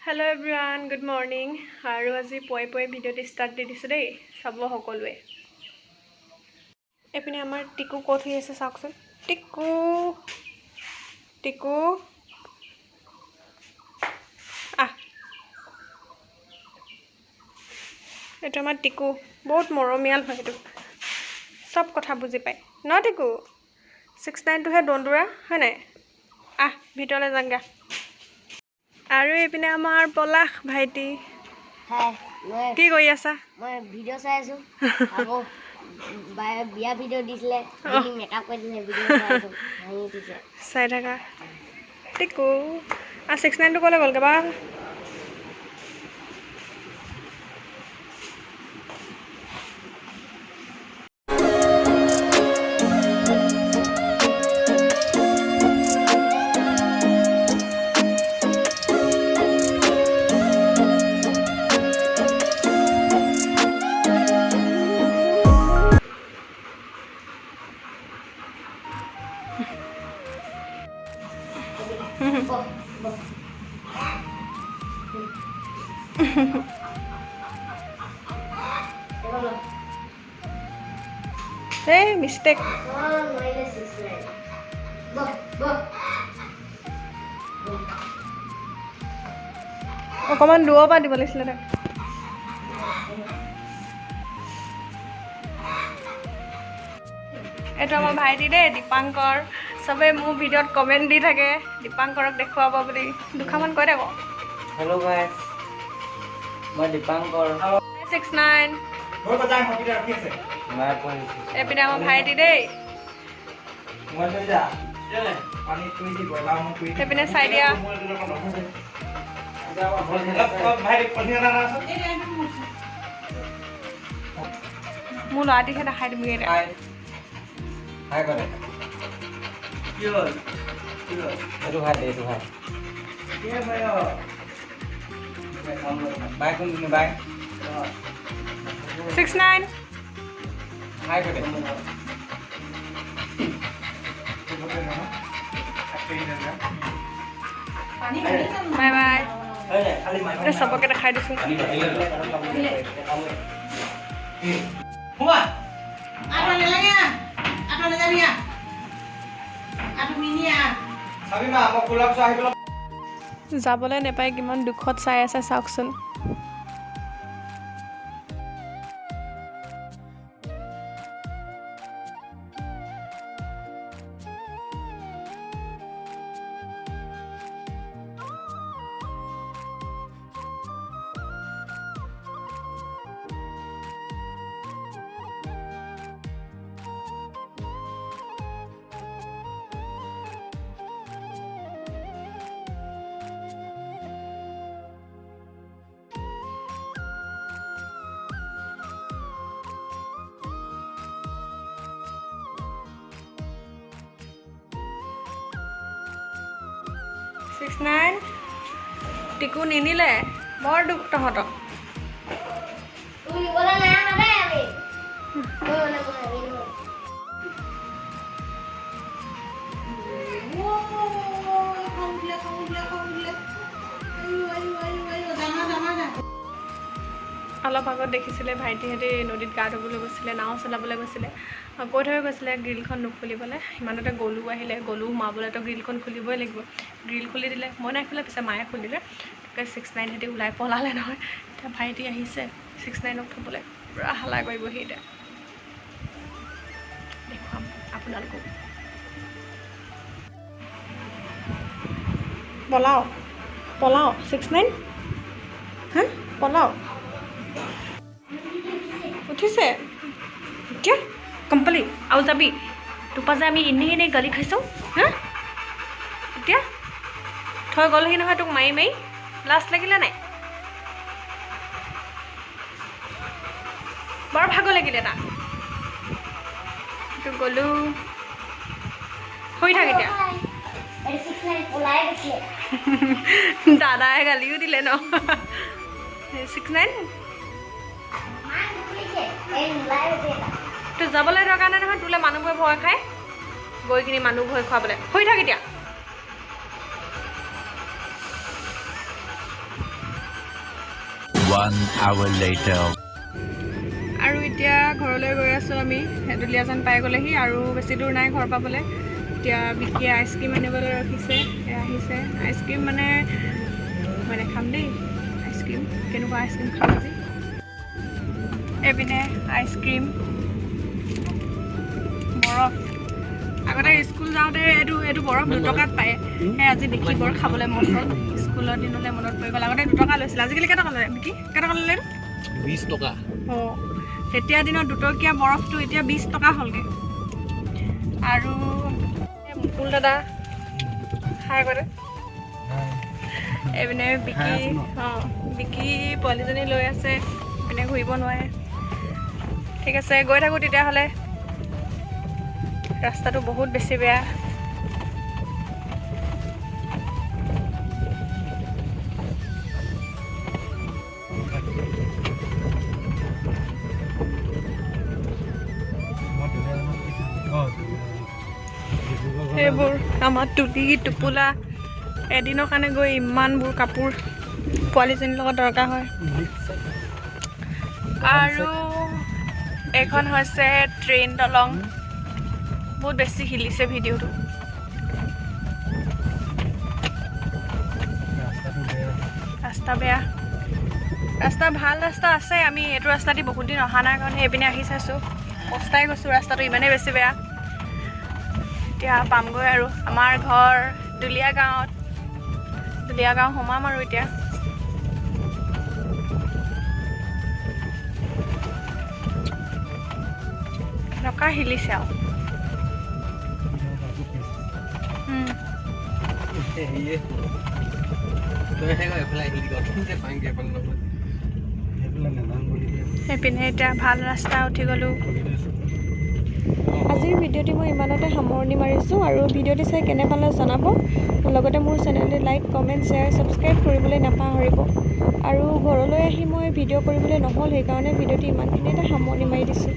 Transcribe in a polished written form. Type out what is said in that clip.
Hello' everyone, good morning. আৰু আজি পুৱাই পুৱাই ভিডিঅ'টো ষ্টাৰ্ট দি দিছোঁ দেই, চাব সকলোৱে। এইপিনে আমাৰ টিকু ক'ত শুই আছে চাওকচোন। টিকু, টিকু, আহ। এইটো আমাৰ টিকু, বহুত মৰমীয়াল হয়। এইটো চব কথা বুজি পায় ন টিকু? 6ix9টোহে দন্দুৰা হয় নাই? আহ, ভিতৰলৈ যাওঁগৈ। আৰু এইপিনে আমাৰ পলাশ ভাইটি। হাই, মই কি কৰি আছা? মই ভিডিঅ' চাই আছো। আকৌ বায়ে বিয়া ভিডিঅ' দিছিলে, মেকআপ কৰি দিছিলে, ভিডিঅ' চাই আছো, হাঁহি উঠিছে। চাই থাকা টিকু। আৰু 6ix9টো ক'লৈ গ'লগৈ বা? বহ, বহ। এইখন ল। এই মিষ্টেক। অ, নোৱাৰিলে 6ix9। বহ, বহ, বহ। অকণমান দূৰৰ পৰা দিব লাগিছিলে তাক। এইটো আমাৰ ভাইটি দেই, দীপাংকৰ। চবে মোৰ ভিডিঅ'ত কমেণ্ট দি থাকে দীপাংকৰক দেখুৱাব বুলি। দুষাৰমান কৈ থাকক। হেল্ল' গাইজ, মই দীপাংকৰ। 6ix9। মই পঢ়িছোঁ। এইপিনে আমাৰ ভাইটি দেই। সেইপিনে চাই দিয়া। মোৰ ল'ৰাটিহে দেখাই দিমগৈ এতিয়া। হাই হাই কৰে। এইটো ভাই দে, এইটো ভাই। বাই কোন বাই? 6ix9। হাই কৰে। Bye bye. এই চবকে দেখাই দিছোঁ। আঁতৰ নালাগে, আঁতৰ নাযাবি, আঁতৰ মিনি আহ। যাবলৈ নাপায় কিমান দুখত চাই আছে চাওকচোন। 6ix9, Tiku নিনিলে, বৰ দুখ তহঁতক। তুমি নিবলৈ নাই অহা দেই আমি। মই মানে মই আমি নহয়। খং উঠিলে, খং উঠিলে, খং উঠিলে। আয়ো, আয়ো, আয়ো, আয়ো, জামা, জামা, যা। অলপ আগত দেখিছিলে ভাইটিহঁতে নদীত গা ধুবলৈ গৈছিলে, নাও চলাবলৈ গৈছিলে। কৈ থৈ গৈছিলে গ্ৰিলখন নুখুলিবলৈ। ইমানতে গলু আহিলে। গলু সোমাবলৈতো গ্ৰিলখন খুলিবই লাগিব। গ্ৰিল খুলি দিলে, মই নাই খোলা পিছে, মায়ে খুলিলে। তাকে 6ix9 সিহঁতি ওলাই পলালে নহয়। এতিয়া ভাইটি আহিছে 6ix9ক থ'বলৈ, পূৰা হাল্লা কৰিবহি এতিয়া। দেখুৱাম আপোনালোকক। পলাও, পলাও, 6ix9, হা, পলাও। উঠিছে এতিয়া কোম্পানী আৰু যাবি। তোপা যে আমি এনেই এনেই গালি খাইছোঁ, হা? এতিয়া থৈ গ'লহি নহয় তোক মাৰি মাৰি। লাজ লাগিলে নাই? বৰ ভাগৰ লাগিলে তাক। তো গ'লো, শুই থাক এতিয়া। এইটো 6ix9 পলাই গৈছিলে। দাদাই গালিও দিলে ন 6ix9। মাক নুখুলিছে, এই ওলাই গৈছে এটা। তোৰ যাবলৈ দৰকাৰ নাই নহয়, তোলৈ মানুহবোৰে ভয় খায় গৈ কিনি মানুহ ভয় খুৱাবলৈ। শুই থাক এতিয়া। One hour later. আৰু এতিয়া ঘৰলৈ গৈ আছোঁ আমি। দুলীয়াজান পাই গ'লেহি আৰু বেছি দূৰ নাই ঘৰ পাবলৈ। এতিয়া বিকিয়ে আইচক্ৰীম আনিবলৈ ৰখিছে, এয়া আহিছে আইচক্ৰীম। মানে মই নাখাম দেই আইচক্ৰীম। কেনেকুৱা আইচক্ৰীম খাম আজি? এইপিনে আইচক্ৰীম, বৰফ। আগতে স্কুল যাওঁতে এইটো বৰফ 2 টকাত পায়। সেই আজি দেখি বৰ খাবলৈ মন গ'ল। স্কুলৰ দিনলৈ মনত পৰি গ'ল। আগতে 2 টকা লৈছিলে, আজিকালি কেইটকা লয় বিকি? কেইটকা ল'লে এইটো? 20 টকা। অঁ, তেতিয়া দিনত 2 টকীয়া বৰফটো এতিয়া 20 টকা হ'লগৈ। আৰু এই মুকুল দাদা, হাই কৰে। এইপিনে বিকি, অঁ, বিকি পোৱালীজনী লৈ আছে, এইপিনে ঘূৰিব নোৱাৰে। ঠিক আছে, গৈ থাকোঁ তেতিয়াহ'লে। ৰাস্তাটো বহুত বেছি বেয়া। সেইবোৰ আমাৰ তুলি টোপোলা। এদিনৰ কাৰণে গৈ ইমানবোৰ কাপোৰ পোৱালীজনীৰ লগত দৰকাৰ হয়। আৰু এইখন হৈছে ট্ৰেইন দলং। বহুত বেছি হিলিছে ভিডিঅ'টো। ৰাস্তা বেয়া। ৰাস্তা ভাল ৰাস্তা আছে। আমি এইটো ৰাস্তা দি বহুত দিন অহা নাই কাৰণে এইপিনে আহি চাইছোঁ, পস্তাই গৈছোঁ। ৰাস্তাটো ইমানেই বেছি বেয়া। এতিয়া পামগৈ আৰু আমাৰ ঘৰ দুলীয়া গাঁৱত। দুলীয়া গাঁও সোমাম আৰু এতিয়া। কেনেকুৱা হিলিছে আৰু। হেৰিয়ে তই এইফালে আহিলি, পাংগে এইফালে নহয়। সেইপিনে এতিয়া ভাল ৰাস্তা উঠি গ'লোঁ। আজিৰ ভিডিঅ'টি মই ইমানতে সামৰণি মাৰিছোঁ আৰু ভিডিঅ'টি চাই কেনে পালে জনাব। লগতে মোৰ চেনেলটি লাইক, কমেণ্ট, শ্বেয়াৰ, ছাবস্ক্ৰাইব কৰিবলৈ নাপাহৰিব। আৰু ঘৰলৈ আহি মই ভিডিঅ' কৰিবলৈ নহ'ল, সেইকাৰণে ভিডিঅ'টি ইমানখিনিতে সামৰণি মাৰি দিছোঁ।